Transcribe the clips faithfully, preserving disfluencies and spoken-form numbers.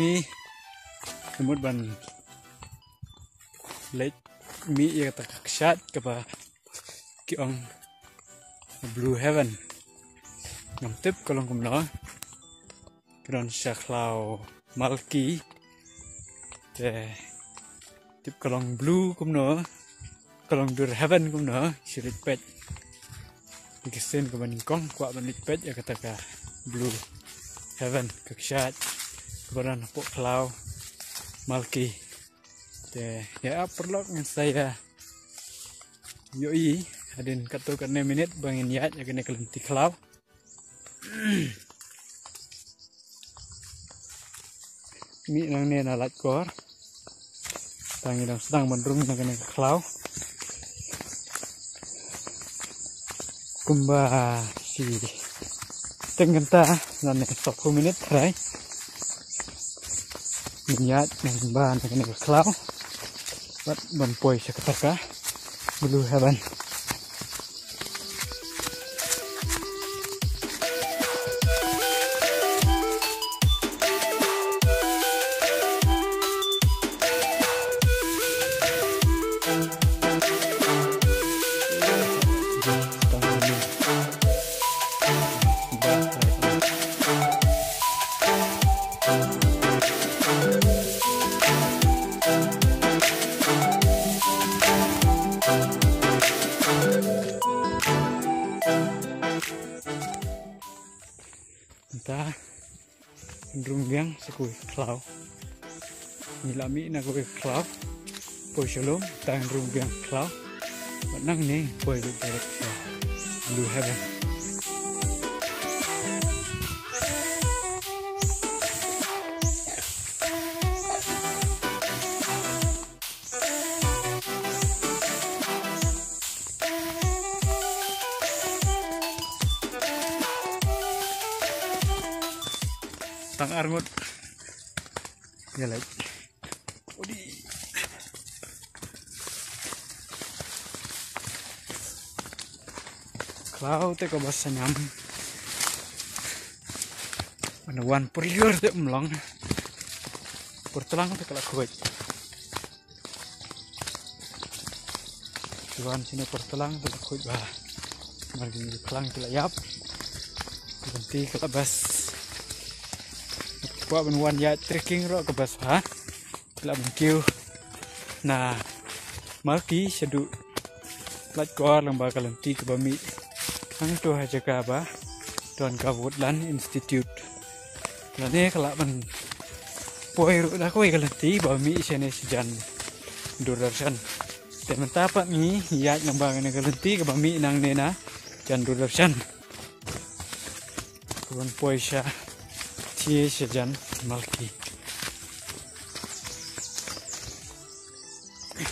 Ni mut ban leit mih ïa kata ka kshaid kaba ki ong Blue Heaven. Ngam tip ka long kumno. Ka don sha khlaw Malki. Te tip ka long blue kumno, ka long dur heaven kumno. Shu leit peit. Ïa ka sien kaba nyngkong kwah ban leit peit ïa kata ka Blue Heaven, ka kshaid kaba don hapoh khlaw Malki. Te ïa ap paralok ngin sa ïa ïohi hadien katto katne minit ba ngin ïaid ïa kane ka lynti khlaw. Mih nangne na Laitkor. Tang ngi dang sdang ban rung na kane ka khlaw. Kumba shi teng kynta, nangne sawphew minit tharai. Ngin ïaid nangba na kane ka khlaw bad ban poi sha kata ka Blue Heaven. Mynta ngan rung biang sha kawei ka khlaw. Ngi la mih na kawei ka khlaw. Poi sha lum, mynta ngan rung biang ka khlaw. Bad nangne poi beit direct sha Blue Heaven. Tang ar ngut. Ïa leit. Odi. Khlaw te kaba sniam. Ban wan por lyiur te ym long. Por tlang te ka la khuid. Ki wan shane por tlang te la khuid bha. Namar ki khlang ki la ïap. Ki lynti ki la best. Kwah ban wan ïaid trekking ruh ka best bha. Ki la ban kiew na Malki shaduh Laitkor lyngba ka lynti kaba mih hangto ha jaka ba don ka Woodland Institute. Lane ka lah ban poi ruh da kawei ka lynti ba mih shane shajan Doordarshan. Te mynta pat ngi ïaid lyngba kane ka lynti kaba mih nangne na jan Doordarshan. Kaban poi sha thiah shajan Malki.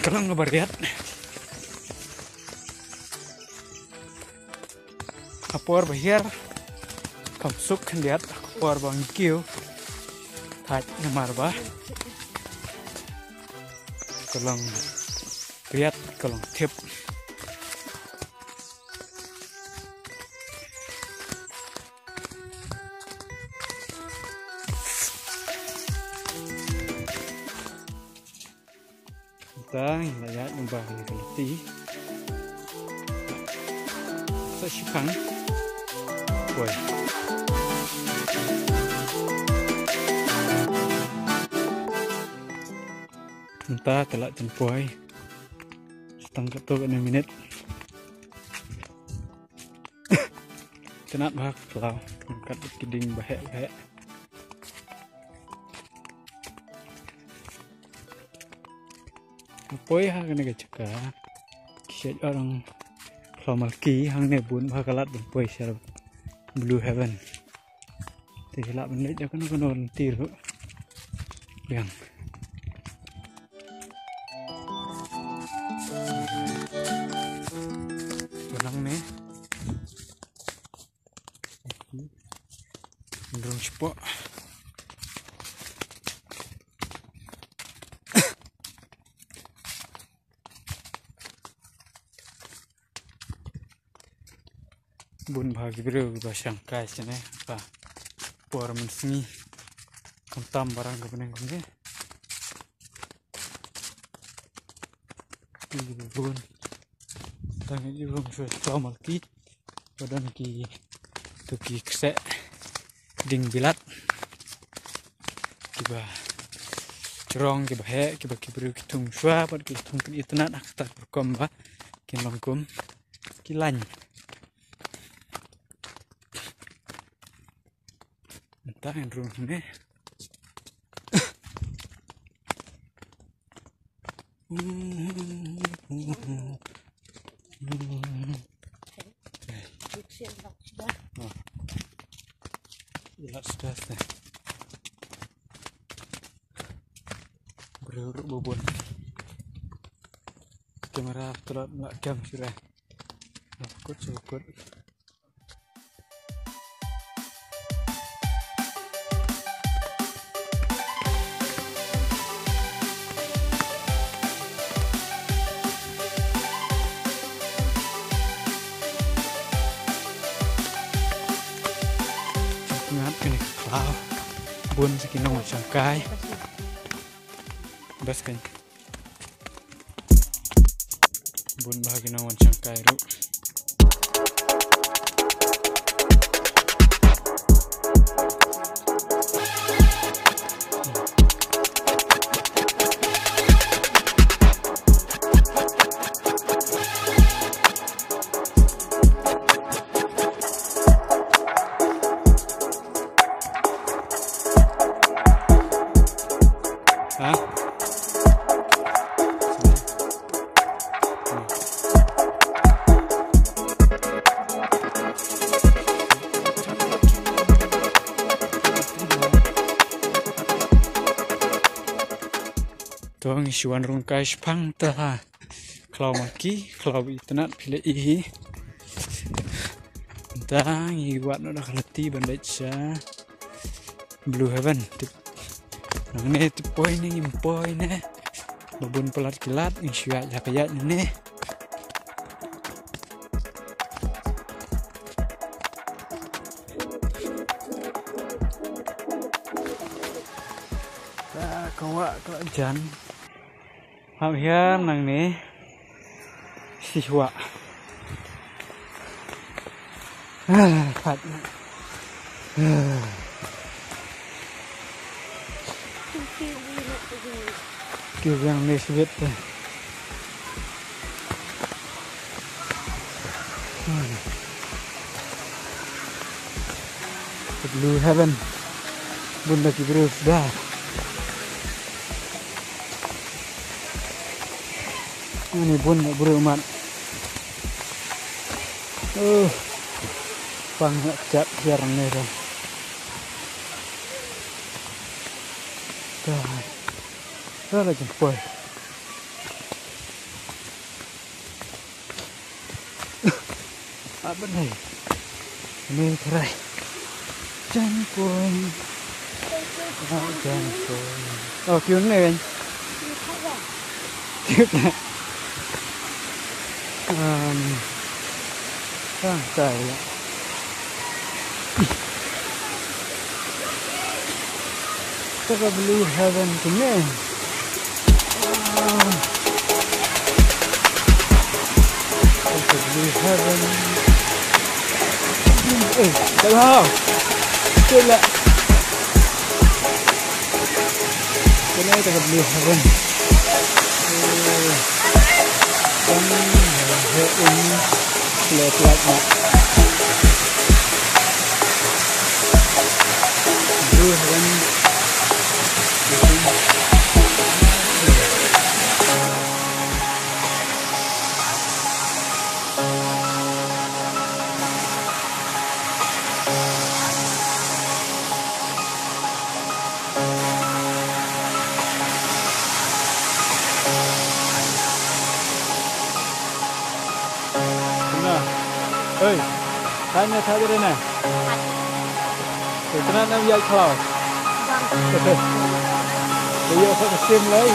Ka long kaba riat. Ha por ba hiar kam suk khyndiat, ha por ba ngi kiew thait namar ba ka long riat, ka long thip. Tang la ïaid namar kane ka lynti. Sa shipang. Poi. Mynta te lah jan poi. Tang katto katne minit. Tynat bha ka khlaw, kat ki dieng ba heh ba heh. Poi ha kane ka jaka ki shait orang khlaw Malki, hangne bun bha ka lad ban poi sha Blue Heaven. Te lah ban leit da kano kano lynti ruh. Biang. Benang ne. Ndrong spot. Bun bha ki briew kiba shang kai shane ha ka por mynsngi. Tam barang ka bneng kumne. Ki bun. Tang i rung shuwa shuwa malki. Ba don ki tu ki kseh ding bilat. Kiba jrong, kiba heh, kiba ki briew ki thung shuwa, bad ki thung ki itynnad ha kata ka rukom ba kin long kum ki lain. Mynta ngan rung hangne. Ila sudah teh. Briew ruh ba bun. Kamera tlot la kam shuh. Kut shu kut. Ngat kane ka khlaw. Bun sa ki nongwan shangkai. Bas kan. Bun bha ki nongwan shangkai ruh. Ha? To ngi shu wan rung kai shaphang ta ha. Khlaw malki, khlaw itynnad phi la i hi. Mynta ngi wad noh da ka lynti ban leit sha Blue Heaven. Tip. Nangne tip poi ne ngim poi ne. Ba bun palat ki lad ngi shu ïaid ha ka ïaid nangne. Ka wah ka jan. Hap hiar nangne. Sihwa. Ah, pat. Ah. Ki biang ne sibit. Blue Heaven. Bun da ki briew da. Ani bun da briew mat. Uh. Pang nak chat siar ne da. Da. Da la jempol. Apa ni? Ni try. Jempol. Ah, jempol. Oh, cute ni kan? Cute lah. Um, ah, try. Ito ka Blue Heaven kumne. Ah. Ito ka Blue Heaven. Eh, ito ka. Ito ka. Ito ka Blue Heaven. Eh. Kan, eh, um, flat like that. Blue Heaven. Hey, tanya tadi Rena. Kita nak ïaid khlaw. Bang. Dia tak kesim lai.